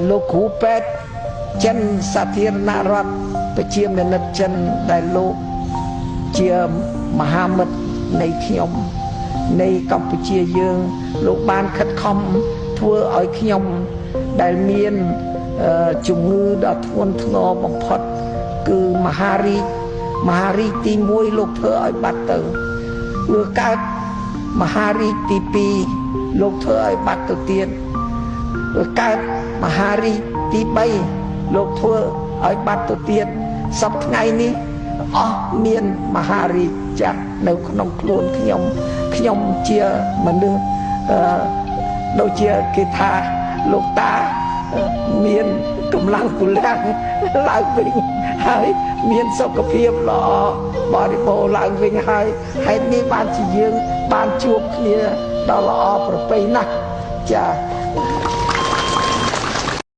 លោកគ្រូពេទ្យចិន សាធារណរដ្ឋប្រជាមានិតចិន ដែលលោកជាមហាមិត្តនៃខ្ញុំ នៃកម្ពុជាយើង លោកបានខិតខំធ្វើឲ្យខ្ញុំដែលមានជំងឺដ៏ធ្ងន់ធ្ងរបំផុត គឺមហារីក មហារីកទី1 លោកធ្វើឲ្យបាត់ទៅ វាកើតមហារីកទី2 លោកធ្វើឲ្យបាត់ទៅទៀត វាកើតមហារីកទី3 លោកធ្វើឲ្យបាត់ទៅទៀត។ សប្ថ្ងៃនេះអស់មានមហារីកចាស់នៅក្នុងខ្លួនខ្ញុំ ខ្ញុំជាមនុស្សអឺដូចជាគេថាលោកតាមានកម្លាំងពលំឡើងវិញហើយ មានសុខភាពល្អបរិបូរណ៍ឡើងវិញហើយ ហេតុនេះបានជាយើងបានជួបគ្នាដ៏ល្អប្រពៃណាស់ ចា។